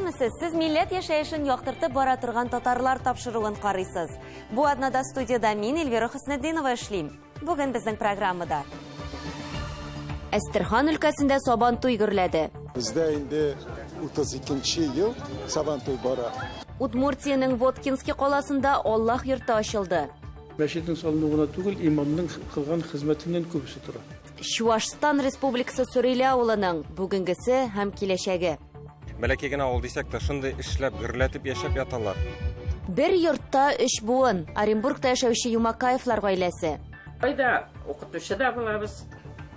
Исәнмесез, сез милләт яшәешен яктыртып бара торган татарлар тапшыруын карыйсыз. Бу атнада студиядә мин Эльвира Хөснетдинова эшлим. Бүген безнең программада. Әстерхан өлкәсендә Сабан туй гөрләде. Бездә инде 32 ел Сабан туй бара. Удмуртиянең Воткинский каласында Аллаһ йорты ачылды. Мәчетнең салынуы гына түгел, имамның кылган хезмәтеннән күбесе тора. Чуашстан Республикасы Сөриле авылының бүгенгесе һәм киләчәге. Бәләкәй генә авыл дисәк тә, шундый эшләп, гөрләтеп яшәп яталар. Бер йортта өч буын. Оренбургта яшәүче Юмакаевлар гаиләсе. Кайда укытучы да булабыз,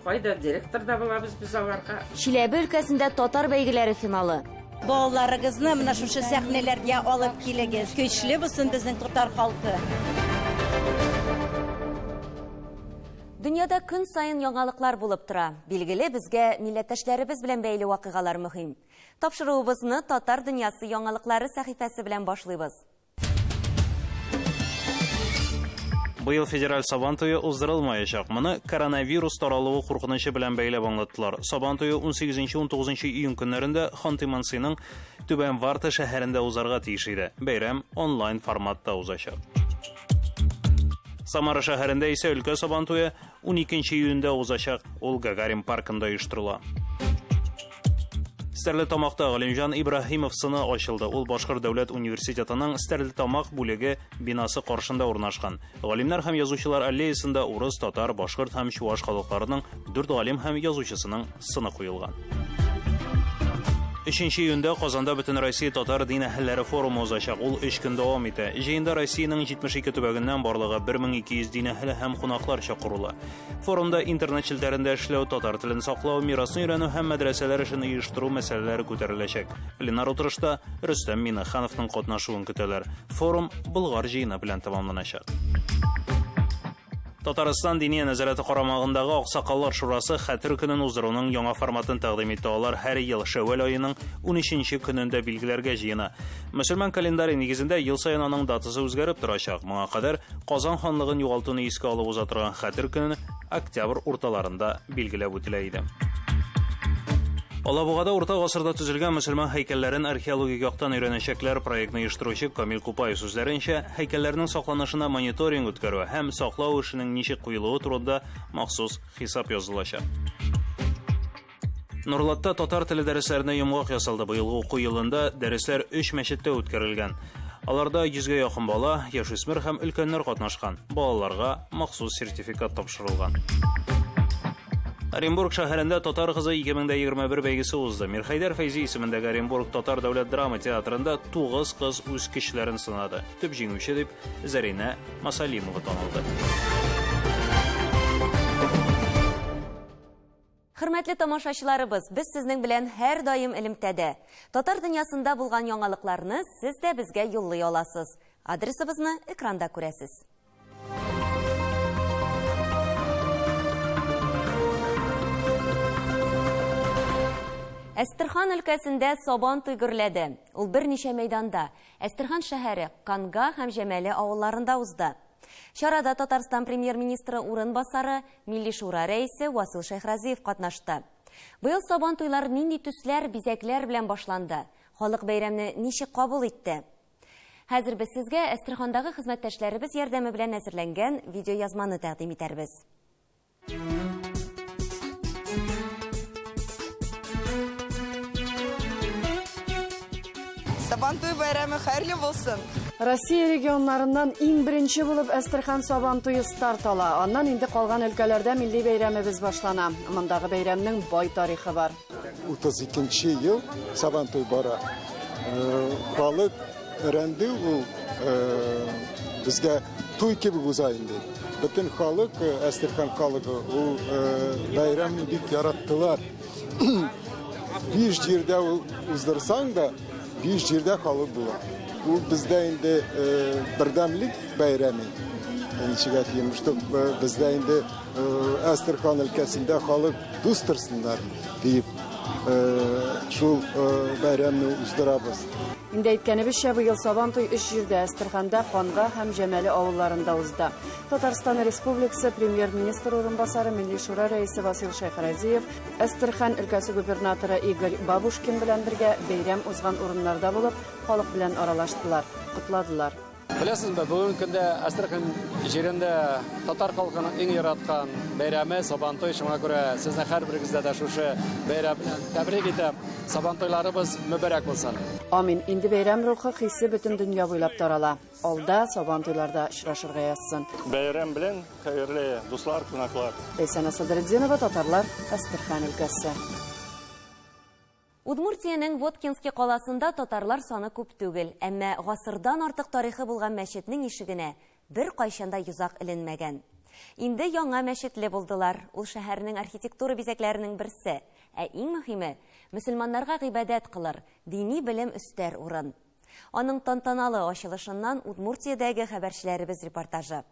кайда директор да булабыз без аларга. Чиләбе өлкәсендә татар бәйгеләре финалы. Балаларыгызны менә шушы сәхнәләргә алып килегез. Көчле булсын безнең татар халкы. Дөньяда көн саен яңалыклар булып тора. Билгеле, безгә милләттәшләребез белән бәйле вакыйгалар мөһим. Тапшыруыбызны Татар дөньясы яңалыклары сәхифәсе белән башлыйбыз. Быел федераль Сабан туе уздырылмаячак. Моны коронавирус таралуы куркынычы белән бәйләп аңлаттылар. Сабан туе 18-19 июнь көннәрендә Ханты-Мансиның Түбән Варта шәһәрендә узарга тиеш иде. Бәйрәм онлайн форматта узачак. Самара шәһәрендә исә өлкә Сабан туе 12 июньдә узачак. Ул Гагарин паркында оештырыла. Стәрлетамакта Галимҗан Ибраһимов сыны ачылды. Ул Башкорт дәүләт университетының Стәрлетамак бүлеге бинасы каршында урнашкан. Галимнәр һәм язучылар аллеясында урыс, татар, башкорт һәм чуаш халыкларының дүрт галим һәм язучысының сыны куелган. 3 июньдә Казанда Бөтенроссия татар дин әһелләре форумы узачак. Ул 3 көн дәвам итә. Җыенда Россиянең 72 төбәгеннән барлыгы 1200 дин әһеле һәм кунаклар чакырулы. Форумда интернет челтәрендә эшләү, татар телен саклау, мирасны өйрәнү һәм мәдрәсәләр эшен оештыру мәсьәләләре күтәреләчәк. Пленар утырышта Рөстәм Миңнехановның катнашуын көтәләр. Форум Болгар җыены белән тәмамланачак. Татарстан Диния нәзарәте карамагындагы Аксакаллар шурасы Хәтер көнен уздыруның яңа форматын тәкъдим итте. Алар һәр ел Шәүвәл аеның 13 көнендә билгеләргә җыена. Мөселман календаре нигезендә ел саен аның датасы үзгәреп торачак. Моңа кадәр Казан ханлыгын югалтуны искә алып уза торган Хәтер көнен октябрь урталарында билгеләп үтелә иде. Алабугада урта гасырда төзелгән мөселман һәйкәлләрен археологик яктан өйрәнәчәкләр. Проектны оештыручы Камил Купаев сүзләренчә, һәйкәлләрнең сакланышына мониторинг үткәрү һәм саклау эшенең ничек куелуы турында махсус хисап язылачак. Нурлатта татар теле дәресләренә йомгак ясалды. Быелгы уку елында дәресләр 3 мәчеттә үткәрелгән. Аларда 100гә якын бала, яшүсмер һәм өлкәннәр катнашкан. Балаларга махсус сертификат тапшырылган. Оренбург шәһәрендә Татар кызы 2021 бәйгесе узды. Мирхәйдәр Фәйзи исемендәге Оренбург татар дәүләт драма театрында 9 кыз үз көчләрен сынады. Төп җиңүче дип Зәринә Масалимова танылды. Хөрмәтле тамашачыларыбыз, без сезнең белән һәрдаим элемтәдә. Татар дөньясында булган яңалыкларны сез дә безгә юллый аласыз. Адресыбызны экранда күрәсез. Әстерхан өлкәсендә Сабан туй гөрләде. Ул берничә мәйданда, Әстерхан шәһәре, Канга һәм Җәмәле авылларында узды. Чарада Татарстан премьер-министры урынбасары, Милли шура рәисе Васил Шәйхразиев катнашты. Быел Сабан туйлар нинди төсләр, бизәкләр белән башланды? Халык бәйрәмне ничек кабул итте? Хәзер без сезгә Әстерхандагы хезмәттәшләребез ярдәме белән әзерләнгән видеоязманы тәкъдим итәрбез. Сабантуй бәйрәме хәерле булсын! Россия регионнарыннан иң беренче булып Әстерхан Сабан туе старт ала. Аннан инде калган өлкәләрдә милли бәйрәмебез башлана. Мондагы бәйрәмнең бай тарихы бар. 32 ел Сабантуй бара. Халык рәнде ул безгә туй кебек уза инде. Бөтен халык, Әстерхан халыгы ул бәйрәмне бик яраттылар. Биш җирдә уздырсаң да, биш җирдә халык була. Ул бездә инде бердәмлек бәйрәме. Ничек әйтим, что бездә инде Әстерхан өлкәсендә халык дус торсыннар диеп. шул бәйрәмне уздырабыз. Инде әйткәнебезчә, быел Сабантуй өч җирдә, Әстерханда, Канга һәм Җәмәле авылларында узды. Татарстан Республикасы Премьер-министры урынбасары, Милли Шура рәисе Васил Шәйхразиев, Әстерхан өлкәсе губернаторы Игорь Бабушкин белән бергә бәйрәм узган урыннарда булып, халык белән аралаштылар, котладылар. Беләсезме, бүгенге көндә Әстерхан җирендә татар халкының иң яраткан бәйрәме Сабантуй. Шуңа күрә сезне һәрберегездә дә шушы бәйрәм белән тәбрик итәм. Сабантуйларыбыз мөбарәк булсын. Амин. Инде бәйрәм рухы хисе бөтен дөнья буйлап тарала. Алда Сабантуйларда очрашырга язсын. Бәйрәм белән, хәерле дуслар, кунаклар. Ләйсән Садретдинова, татарлар, Әстерхан өлкәсе. Удмуртиянең Воткинский каласында татарлар саны күп түгел, әмма гасырдан артык тарихы булган мәчетнең ишегенә беркайчан да йозак эленмәгән. Инде яңа мәчетле булдылар. Ул шәһәрнең архитектура бизәкләренең берсе. Ә иң мөһиме, мөселманнарга гыйбадәт кылыр, дини белем өстәр урын. Аның тантаналы ачылышыннан Удмуртиядәге хәбәрчеләребез репортажы.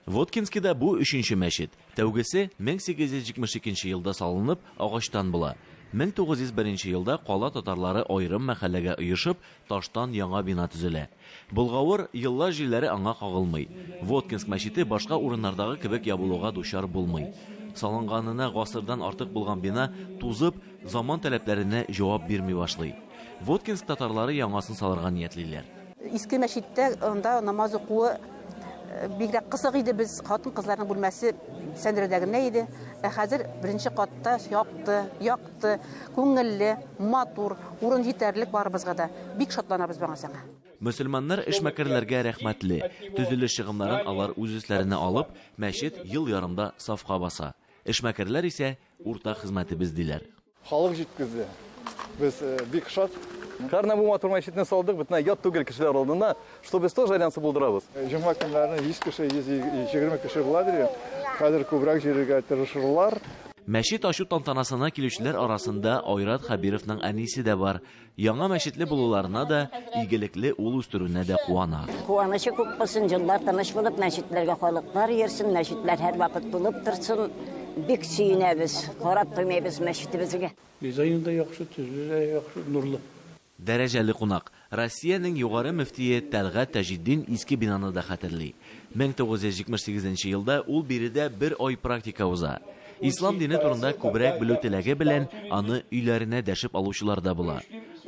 Воткинскида бу өченче мәчет. Тәүгесе 1872 елда салынып, агачтан була. 1901 елда кала татарлары аерым мәхәлләгә оешып, таштан яңа бина төзелә. Болгавыр еллар җилләре аңа кагылмый. Воткинск мәчете башка урыннардагы кебек ябылуга дучар булмый. Салынганына гасырдан артык булган бина тузып, заман таләпләренә җавап бирми башлый. Воткинск татарлары яңасын салырга ниятлиләр. Иске мәчеттә анда намаз укуы бигрәк кысык иде, без хатын-кызларның бүлмәсе сәндерәдә генә иде. Ә хәзер беренче катта якты, якты, күңелле, матур, урын җитәрлек барыбызга да. Бик шатланабыз моңа саңа. Мөселманнар эшмәкәрләргә рәхмәтле. Төзелеш чыгымнарын алар үз өсләренә алып, мәчет ел ярымда сафка баса. Эшмәкәрләр исә уртак хезмәтебез диләр. Халык җиткезде. Без бик шат. Һәрнә бу матур мәчетне салдык, бөтенләй ят түгел кешеләр алдында, что без тоже альянсы булдырабыз. Җомга көннәрне 100 кеше, 120 кеше була диләр. Хәзер күбрәк җөрергә тырышырлар. Мәчет ачу тантанасына килүчеләр арасында Айрат Хәбировның әнисе дә бар. Яңа мәчетле булуларына да, игелекле ул үстерүенә дә куана. Куанычы күп булсын, җыллар тыныч булып, мәчетләргә халыклар йөрсен, мәчетләр һәрвакыт тулып торсын. Бик сөенәбез, карап туймыйбыз мәчетебезгә. Дизайны да яхшы, төзе дә яхшы, нурлы. Дәрәҗәле кунак, Россиянең югары мөфтие Тәлгать Таҗетдин иске бинаны да хәтерли. 1978 елда ул биредә бер ай практика уза. Ислам дине турында күбрәк белү теләге белән аны өйләренә дәшеп алучылар да була.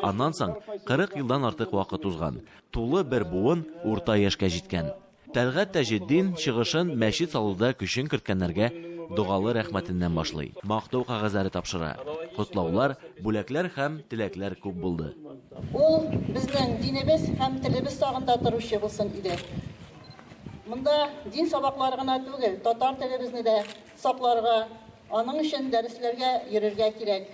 Аннан соң 40 елдан артык вакыт узган. Тулы бер буын урта яшькә җиткән. Тәлгать Таҗетдин чыгышын мәчет салуда көчен керткәннәргә догалы рәхмәтеннән башлый. Мактау кәгазьләре тапшыра. Котлаулар, бүләкләр һәм теләкләр күп булды. Ул безнең динебез һәм телебез сагында торучы булсын иде. Монда дин сабаклары гына түгел, татар телебезне дә сакларга, аның өчен дәресләргә йөрергә кирәк.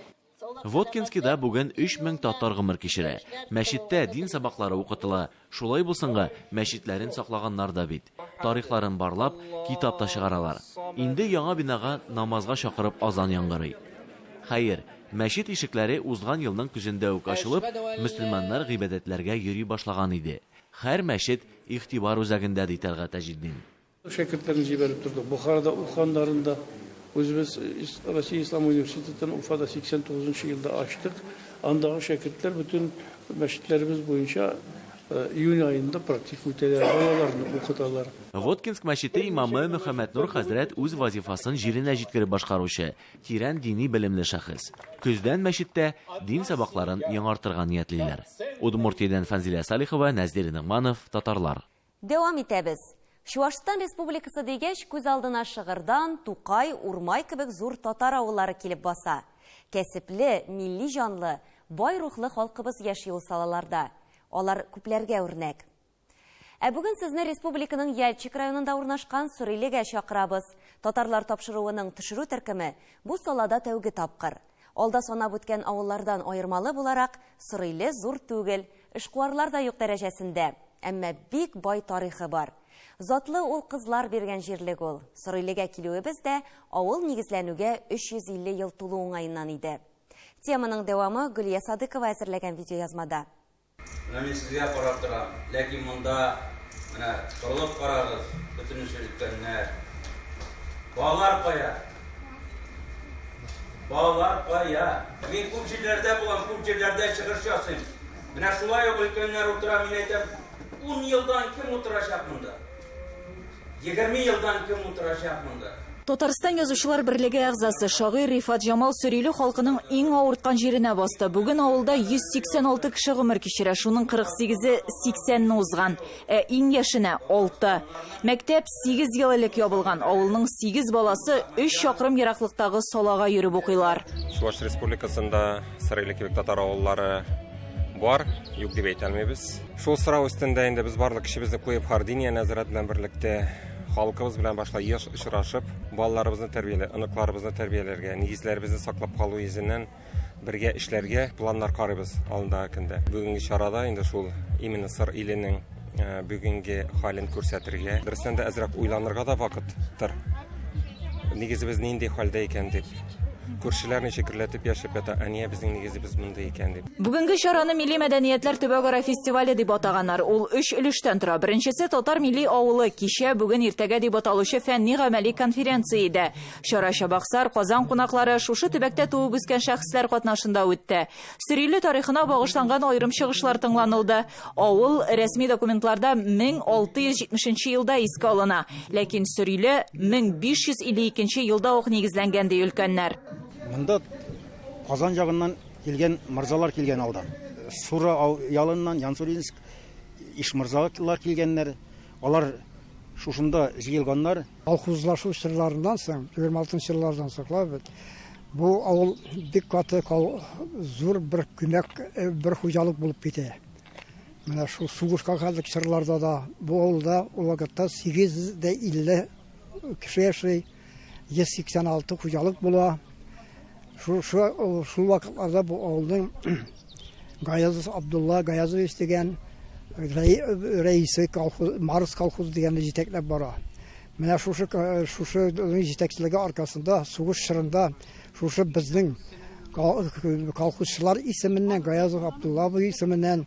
Воткинскида бүген 3000 татар гомер кичерә. Мәчеттә дин сабаклары укытыла. Шулай булсынга, мәчетләрен саклаганнар да бит. Тарихларын барлап, китап та чыгаралар. Инде яңа бинага намазга чакырып азан яңгырый. Хәер, мәчет ишекләре узган елның көзендә үк ачылып, мөселманнар гыйбадәтләргә йөри башлаган иде. Һәр мәчет игътибар үзәгендә, ди Тәлгать Таҗетдин. Шәкертләрне җибәреп тордык. Бухарада укыганнарын да үзебез Россия Ислам университетын Уфада 89 елда ачтык. Андагы шәкертләр бөтен мәчетләребез буенча июнь аенда практик үтәләр, балаларны укыталар. Воткинск мәчете имамы Мөхәммәтнур хәзрәт үз вазифасын җиренә җиткереп башкаручы, тирән дини белемле шәхес. Көздән мәчеттә дин сабакларын яңартырга ниятлиләр. Удмуртиядән Фәнзилә Салихова, Нәзир Ногманов, Татарлар. Дәвам итәбез. Чуашстан Республикасы дигәч, күз алдына Шыгырдан, Тукай, Урмай кебек зур татар авыллары килеп баса. Кәсепле, милли җанлы, бай рухлы халкыбыз яши ул салаларда. Алар күпләргә үрнәк. Ә бүген сезне республиканың Яльчик районында урнашкан Сөрилегә чакырабыз. Татарлар тапшыруының төшерү төркеме бу салада тәүге тапкыр. Алда санап үткән авыллардан аермалы буларак, Сөриле зур түгел, эшкуарлар да юк дәрәҗәсендә. Әмма бик бай тарихы бар. Затлы ул кызлар биргән җирлек ул. Сөрилегә килүебез дә авыл нигезләнүгә 350 ел тулу уңаеннан иде. Теманың дәвамы Гөлия Садыкова әзерләгән видеоязмада. Менә мин сезгә карап торам, ләкин монда менә борылып карагыз, бөтенесе өлкәннәр. Балалар кая? Балалар кая? Мин күп җирләрдә булам, күп җирләрдә чыгыш ясыйм. Менә шулай ук өлкәннәр утыра, мин әйтәм, ун елдан кем утырачак монда? 20 елдан кем утырачак монда? Татарстан Язучылар берлеге әгъзасы, шагыйрь Рифат Җамал Сөриле халкының иң авырткан җиренә басты. Бүген авылда 186 кеше гомер кичерә, шуның 48-е 80-не узган, ә иң яшенә, 6. Мәктәп 8 ел элек ябылган, авылның 8 баласы 3 чакрым ераклыктагы салага йөреп укыйлар. Чуваш Республикасында Сырыйлы кебек татар авыллары бар, юк дип әйтә алмыйбыз. Шул сорау өстендә инде без барлык көчебезне куеп, һәр Диния нәзарәт белән берлектә халкыбыз белән башла еш очрашып, балаларыбызны тәрбияләр, оныкларыбызны тәрбияләргә, нигезләребезне саклап калу йөзеннән бергә эшләргә планнар карыйбыз алдагы көндә. Бүгенге чарада инде шул именно Сыр иленең э, бүгенге хален күрсәтергә, дөрестән дә әзрәк уйланырга да вакыттыр. Нигезебез нинди хәлдә икән дип. Күршеләр ничек гөрләтеп яшәп ята, ә нигә безнең нигезебез мондый икән дип. Бүгенге чараны Милли мәдәниятләр төбәкара фестивале дип атаганнар. Ул өч өлештән тора. Беренчесе Татар милли авылы, кичә, бүген, иртәгә дип аталучы фәнни-гамәли конференция иде. Чара Чабаксар, Казан кунаклары, шушы төбәктә туып үскән шәхесләр катнашында үтте. Сөриле тарихына багышланган аерым чыгышлар тыңланылды. Авыл рәсми документларда 1670 нче елда искә алына. Ләкин Сөриле 1552 нче елда ук нигезләнгән, ди өлкәннәр. Монда Казан ягыннан килгән морзалар килгән алдан. Сура ялыннан, Янсуринск ишморзалар килгәннәр. Алар шушында җыелганнар. Колхозлашу чорларыннан соң, 26 нчы еллардан соң бит, бу авыл бик каты зур бер күмәк э, бер хуҗалык булып китә. Менә шул сугышка хәтлек чорларда да бу авылда ул вакытта 850 кеше яши, 186 хуҗалык була. Шул, шул, шул вакытларда бу авылның Гаязов Абдулла Гаязович дигән рәисе колхоз, Марс колхозы дигәнне җитәкләп бара. Менә шушы шушы җитәкчелеге аркасында сугыш чорында шушы безнең колхозчылар исеменнән Гаязов Абдулла абый исеменнән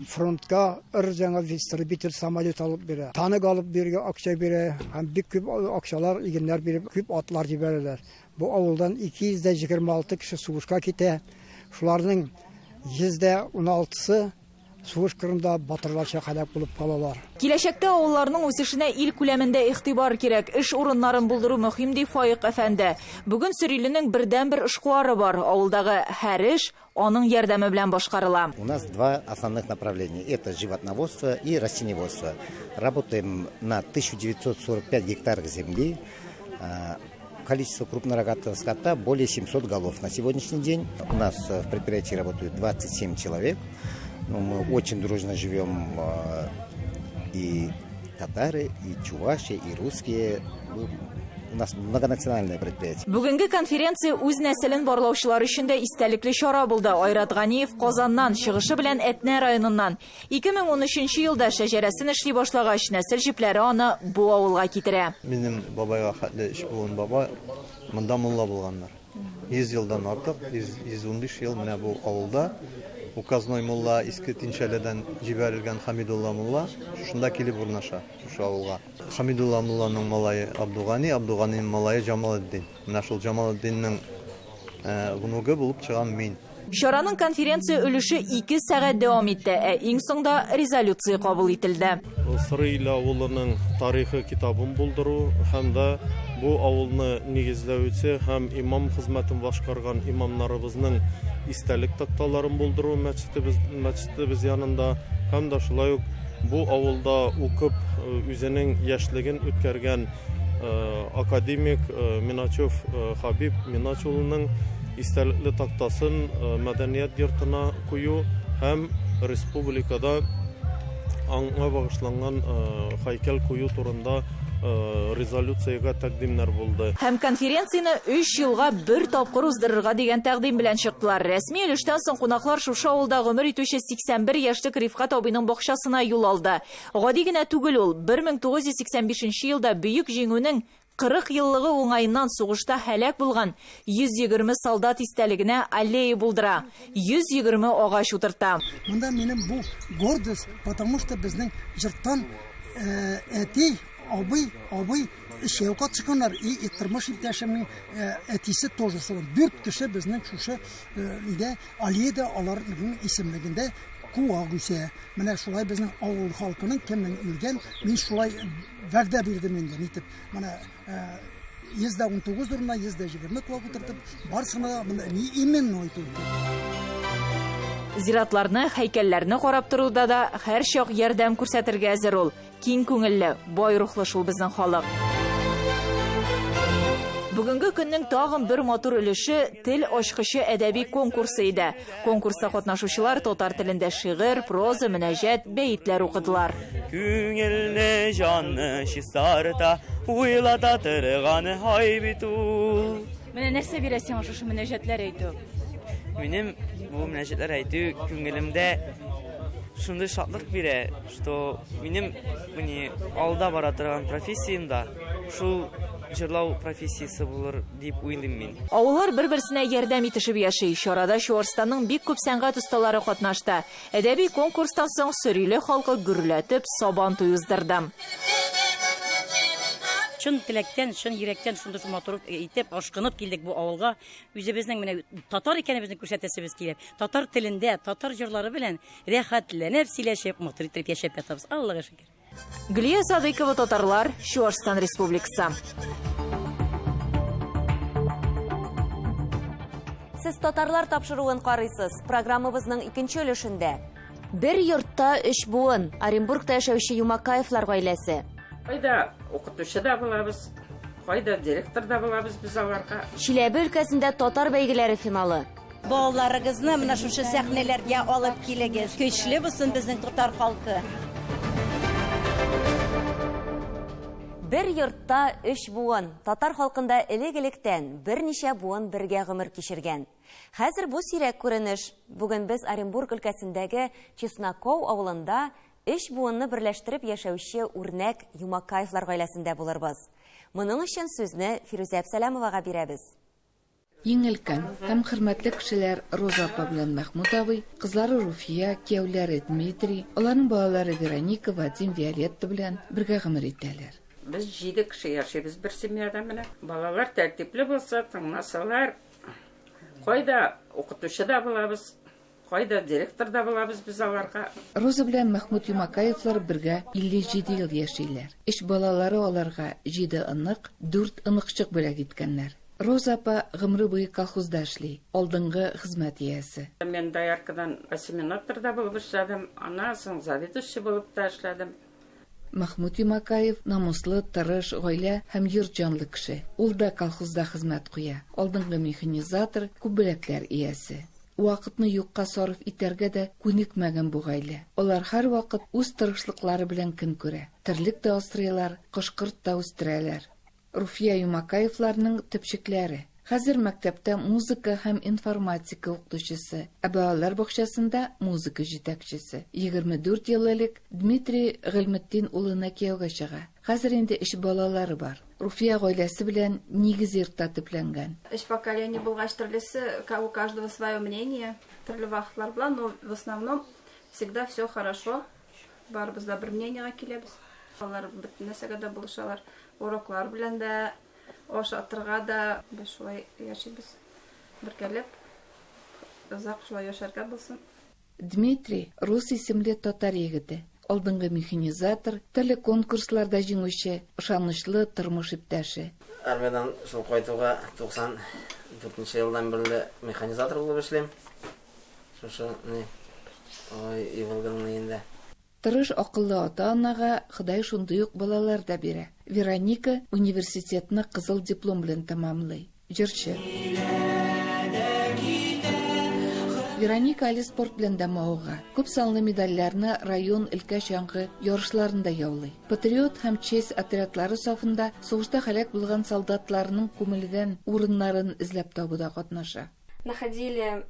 фронтка өр яңа истребитель самолет алып бирә. Танк алып бирергә акча бирә һәм бик күп акчалар, игеннәр биреп, күп атлар җибәрәләр. Бу авылдан 226 кеше сугышка китә. Шуларның 116-сы сугыш кырында батырларча һәлак булып калалар. Киләчәктә авылларның үсешенә ил күләмендә игътибар кирәк, эш урыннарын булдыру мөһим, ди Фаик әфәнде. Бүген Сөрилинең бердәнбер эшкуары бар, авылдагы һәр эш аның ярдәме белән башкарыла. У нас два основных направления. Это животноводство и растениеводство. Работаем на 1945 гектарах земли. Количество крупнорогатого скота более 700 голов на сегодняшний день. У нас в предприятии работают 27 человек. Ну, мы очень дружно живем и татары, и чуваши, и русские. У нас многонациональное предприятие. Бүгенге конференция үз нәселен барлаучылар өчен дә истәлекле чара булды. Айрат Ганиев Казаннан, чыгышы белән Әтнә районыннан. 2013 елда шәҗәрәсен эшли башлагач, нәсел җепләре аны бу авылга китерә. Минем бабайга хәтле өч буын бабай монда мулла булганнар. 100 елдан артык, 115 ел менә бу авылда указной мулла Иске Тинчәледән җибәрелгән Хамидулла мулла шушында килеп урнаша, шушы авылга. Хамидулла мулланың малае Абдугани, Абдуганиның малае Җамалетдин. Менә шул Җамалетдиннең внугы булып чыгам мин. Чараның конференция өлеше ике сәгать дәвам итте, ә иң соңда резолюция кабул ителде. Сырыйлы авылының тарихы китабын булдыру һәм дә бу авылны нигезләүче һәм имам хезмәтен башкарган имамнарыбызның истәлек такталарын булдыру мәчетебез, мәчетебез янында һәм дә шулай ук бу авылда укып үзенең яшьлеген үткәргән академик Миначев Хабиб Минач улының истәлекле тактасын мәдәният йортына кую һәм республикада аңа багышланган һәйкәл кую турында резолюциягә тәкъдимнәр булды. Һәм конференцияне өч елга бер тапкыр уздырырга дигән тәкъдим белән чыктылар. Рәсми өлештән соң кунаклар шушы авылда гомер итүче 81 яшьлек Рифкать абыйның бакчасына юл алды. Гади генә түгел ул, 1985 нче елда Бөек Җиңүнең 40 еллыгы уңаеннан сугышта һәлак булган 120 солдат истәлегенә аллея булдыра, 120 агач утырта. Монда минем бу гордость, потому что безнең җорттан әти, абый, абый, Өчәү катышканнар, и тормыш иптәшемнең әтисе тоже шул. Дүрт кеше безнең шушы нидә, аллеяда аларның исемлегендә куак үсә. Менә шулай безнең авыл халкының кемнең үлгән, мин шулай вәгъдә бирдем инде, нитеп. Менә 119 урынына 120 куак утыртып, барысына да монда не именной только. Зиратларны, һәйкәлләрне карап торуда да һәрчак ярдәм күрсәтергә әзер ул. Киң күңелле, бай рухлы шул безнең халык. Бүгенге көннең тагын бер матур өлеше Тел ачкычы әдәби конкурсы иде. Конкурста катнашучылар татар телендә шигырь, проза, мөнәҗәт, бәетләр укыдылар. Күңелне, җанны чистарта, уйлата торган ай бит ул. Менә нәрсә бирә сиңа шушы мөнәҗәтләр әйтү? Минем бу мөнәҗәтләр әйтү күңелемдә шундый шатлык бирә, что минем мне алда бара торган профессиям да шул җырлау профессиясе булыр дип уйлыйм мин. Авыллар бер-берсенә ярдәм итешеп яши. Чарада Чуашстанның бик күп сәнгать осталары катнашты. Әдәби конкурстан соң Сөриле халкы гөрләтеп Сабан туе уздырды. Чын теләктән, чын йөрәктән шундый матур итеп, ашкынып килдек бу авылга. Үзебезнең менә татар икәнебезне күрсәтәсебез килеп, татар телендә, татар җырлары белән Рәхәтләнеп сөйләшеп, матур итеп яшәп ятабыз. Аллага шөкер. Гөлия Садыйкова, татарлар, Чуашстан Республикасы. Сез татарлар тапшыруын карыйсыз. Программабызның икенче өлешендә. Бер йортта өч буын. Оренбургта яшәүче Юмакаевлар гаиләсе. Кайда укытучы да булабыз, кайда директор да булабыз без аларга. Чиләбе өлкәсендә татар бәйгеләре финалы. Балаларыгызны менә шушы сәхнәләргә алып килегез. Көчле булсын безнең татар халкы. Бер йортта өч буын. Татар халкында элек-электән берничә буын бергә гомер кичергән. Хәзер бу сирәк күренеш. Бүген без Оренбург өлкәсендәге Чесноков авылында өч буынны берләштереп яшәүче үрнәк Юмакаевлар гаиләсендә булырбыз. Моның өчен сүзне Фирүзә Әпсәләмовага бирәбез. Иң өлкән һәм хөрмәтле кешеләр Роза апа белән Мәхмүт абый, кызлары Руфия, кияүләре Дмитрий, аларның балалары Вероника, Вадим, Виолетта белән бергә гомер итәләр. Без җиде кеше яшибез бер семьяда менә. Балалар тәртипле булса, тыңласалар, кайда укытучы да булабыз, кайда директор да булабыз без аларга. Роза белән Мәхмүт Юмакаевлар бергә 57 ел яшиләр. Өч балалары аларга җиде онык, дүрт оныкчык бүләк иткәннәр. Роза апа гомере буе колхозда эшли, алдынгы хезмәт иясе. Мин дояркадан осеменатор да булып эшләдем, аннан соң заведующий булып та эшләдем. Мәхмүт Юмакаев намуслы, тырыш, гаилә һәм йорт җанлы кеше. Ул да колхозда хезмәт куя, алдынгы механизатор, күп бүләкләр иясе. Вакытны юкка сарыф итәргә дә күнекмәгән бу гаилә. Алар һәрвакыт үз тырышлыклары белән көн күрә. Терлек тә асрыйлар, кош-корт та үстерәләр. Руфия Юмакаевларның төпчекләре. Хәзер мәктәптә музыка һәм информатика укытучысы, ә балалар бакчасында музыка җитәкчесе. 24 ел элек Дмитрий Гыйльметдин улына кияүгә чыга. Хәзер инде өч балалары бар. Руфия гаиләсе белән нигез йортта төпләнгән. Өч поколение булгач, төрлесе, у каждого свое мнение, төрле вакытлар була, но в основном всегда все хорошо. Барыбыз да бер мнениегә киләбез. Алар бөтен нәрсәгә дә булышалар. Уроклар белән дә, ашатырга да. Без шулай яшибез бергәләп. Озак шулай яшәргә булсын. Дмитрий, рус исемле татар егете, алдынгы механизатор, төрле конкурсларда җиңүче, ышанычлы тормыш иптәше. Армиядән шул кайтуга 94 нче елдан бирле механизатор булып эшлим. Шушы ни, ой, Иволганың өендә. Тырыш, акыллы ата-анага Ходай шундый ук балалар да бирә. Вероника университетны кызыл диплом белән тәмамлый. Җырчы. Вероника әле спорт белән дә мавыга. Күп санлы медальләрне район, өлкә чаңгы ярышларында яулый. Патриот һәм Честь отрядлары сафында сугышта һәлак булган солдатларның күмелгән урыннарын эзләп табуда катнаша. Находили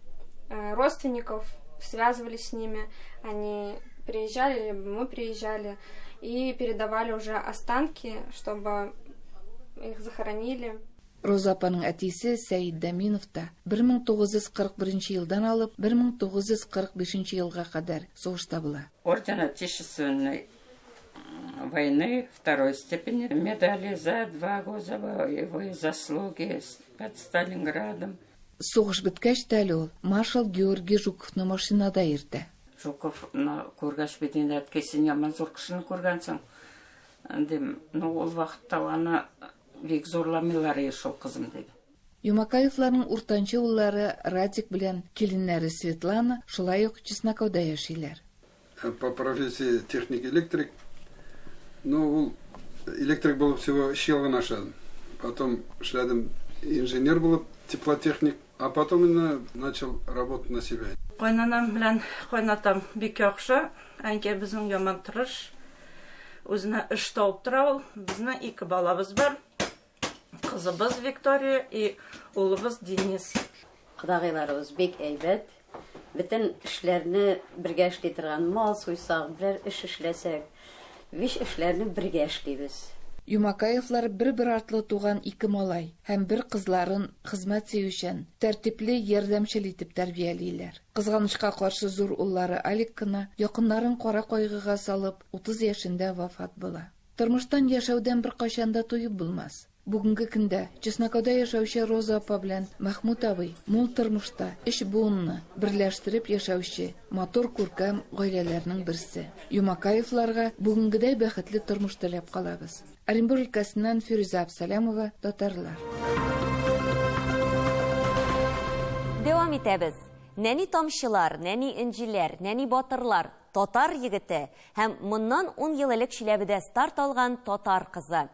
э, родственников, связывались с ними, они приезжали, либо мы приезжали и передавали уже останки, чтобы их захоронили. Роза апаның әтисе Сәид Дәминов та 1941 елдан алып 1945 елга кадәр сугышта була. Орден Отечественной войны второй степени, медали за два года за боевые заслуги под Сталинградом. Сугыш беткәч тә әле ул маршал Георгий Жуковны машинада йөртә. Жуковны күргәч бит инде, әткәй, син яман зур кешене күргәнсең, дим. Ну, ул вакытта аны бик зурламыйлар иде шул, кызым, диде. Юмакаевларның уртанчы уллары Радик белән киленнәре Светлана шулай ук Чесноковда яшиләр. По профессии техник-электрик. Ну, ул электрик булып всего өч ел гына эшләдем. Потом эшләдем инженер булып, теплотехник. А потом инде начал работать на себя. Кайнанам белән кайнатам бик яхшы. Әнкәй безнең яман тырыш. Үзенә эш табып тора ул. Безнең ике балабыз бар. Кызыбыз Виктория и улыбыз Денис. Кодагыйларыбыз бик әйбәт. Бөтен эшләрне бергә эшли торган, мал суйсак, берәр эш эшләсәк, вич эшләрне бергә эшлибез. Юмакаевлар бер-бер артлы туган ике малай һәм бер кызларын хезмәт сөючән, тәртипле, ярдәмчел итеп тәрбиялиләр. Кызганычка каршы, зур уллары Алик кына, якыннарын кара кайгыга салып, 30 яшендә вафат була. Тормыштан, яшәүдән беркайчан да туеп булмас. Бүгенге көндә Чесноковда яшәүче Роза апа белән Мәхмүт абый мул тормышта өч буынны берләштереп яшәүче матур күркәм гаиләләрнең берсе. Юмакаевларга бүгенгедәй бәхетле тормыш теләп калабыз. Оренбур өлкәсеннән Фирүзә Абсалямова, Татарлар. Дәвам итәбез. Нәни тамчылар, нәни энҗеләр, нәни батырлар, татар егете һәм моннан ун ел элек Чиләбедә старт алган татар кызы.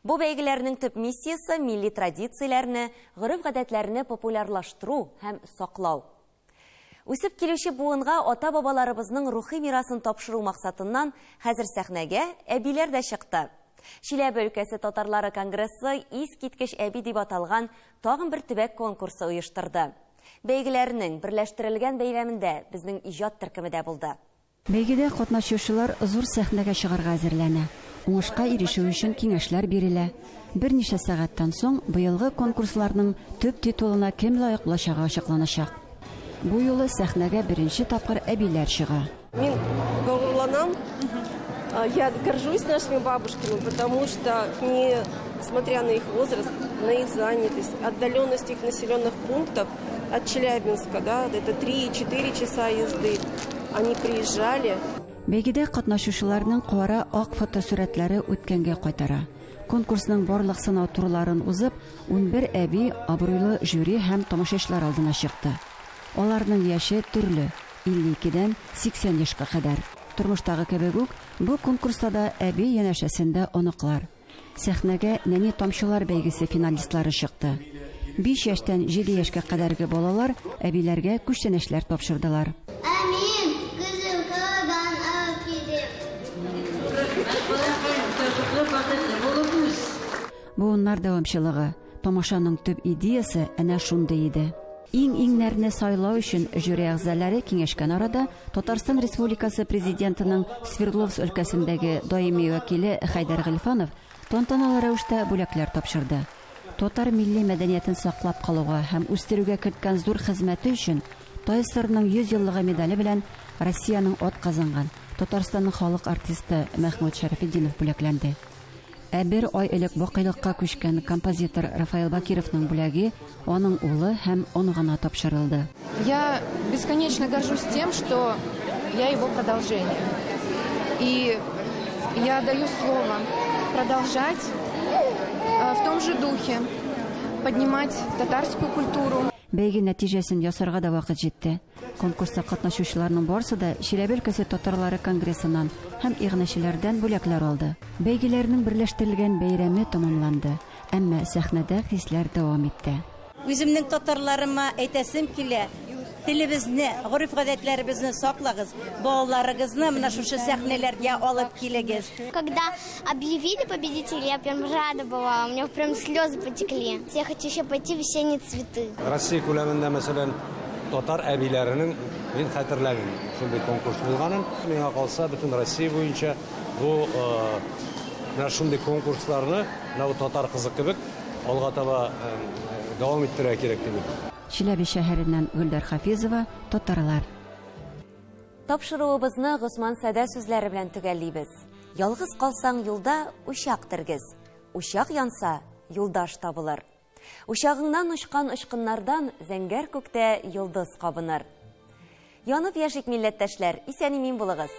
Бу бәйгеләрнең төп миссиясе милли традицияләрне, гореф-гадәтләрне популярлаштыру һәм саклау. Үсеп килүче буынга ата-бабаларыбызның рухи мирасын тапшыру максатыннан хәзер сәхнәгә әбиләр дә чыкты. Чиләбе өлкәсе татарлары конгрессы Искиткеч әби дип аталган тагын бер төбәк конкурсы оештырды. Бәйгеләрнең берләштерелгән бәйрәмендә безнең иҗат төркеме дә булды. Бәйгедә катнашучылар зур сәхнәгә чыгарга әзерләнә. Уңышка ирешү өчен киңәшләр бирелә. Берничә сәгатьтән соң быелгы конкурсларның төп титулына кем лаек булачагы ачыкланачак. Бу юлы сәхнәгә беренче тапкыр әбиләр чыга. Мин горурланам. Я горжусь нашими бабушками, потому что, несмотря на их возраст, на их занятость, отдаленность их населенных пунктов от Челябинска, да, это 3-4 часа езды, они приезжали. Бәйгедә катнашучыларның кара ак фотосурәтләре үткәнгә кайтара. Конкурсның барлык сынау турларын узып, 11 әби абруйлы жюри һәм тамашачылар алдына чыкты. Аларның яше төрле, 52дән 80 яшькә кадәр. Тормыштагы кебек үк, бу конкурста да әби янәшәсендә оныклар. Сәхнәгә Нәни тамчылар бәйгесе финалистлары чыкты. 5 яшьтән 7 яшькә кадәрге балалар әбиләргә күчтәнәчләр тапшырдылар. Ә мин көзен кырдан алып килдем. Буыннар дәвамчылыгы, тамашаның төп идеясе әнә шундый иде. Иң-иңнәрне сайлау өчен жюри әгъзалары киңәшкән арада Татарстан Республикасы Президентының Свердловск өлкәсендәге даими вәкиле Хәйдәр Гыйльфанов тантаналы рәвештә бүләкләр тапшырды. Татар милли мәдәниятен саклап калуга һәм үстерүгә керткән зур хезмәте өчен ТАССРның 100 еллыгы медале белән Россиянең атказанган, Татарстанның халык артисты Мәхмүт Шәрәфетдинов бүләкләнде. Ә бер ай элек бакыйлыкка күчкән композитор Рафаэл Бакировның бүләге аның улы һәм оныгына тапшырылды. Я бесконечно горжусь тем, что я его продолжение. И я даю слово продолжать в том же духе, поднимать татарскую культуру. Бәйге нәтиҗәсен ясарга да вакыт җитте. Конкурста катнашучыларның барысы да Чиләбе өлкәсе татарлары конгрессыннан һәм иганәчеләрдән бүләкләр алды. Бәйгеләрнең берләштерелгән бәйрәме тәмамланды, әмма сәхнәдә хисләр дәвам итте. Үземнең татарларыма әйтәсем килә, телебезне, гореф-гадәтләребезне саклагыз, балаларыгызны менә шушы сәхнәләргә алып килегез. Когда объявили победителей, я прям рада была, у меня прям слезы потекли. Я хочу еще пойти в весенние цветы. Россия күләмендә, мәсәлән, татар әбиләренең мин хәтерләмим шундый конкурс булганын. Миңа калса, бөтен Россия буенча бу менә шундый конкурсларны менә бу татар кызы кебек алга таба дәвам иттерергә кирәк дип уйлыйм. Чиләбе шәһәреннән Гөлдәр Хафизова, Татарлар. Тапшыруыбызны Госман Садә сүзләре белән төгәллибез. Ялгыз калсаң юлда учак тергез. Учак янса, юлдаш табылыр. Учагыңнан очкан очкыннардан зәңгәр күктә йолдыз кабыныр. Янып яшик, милләттәшләр, исән-имин булыгыз!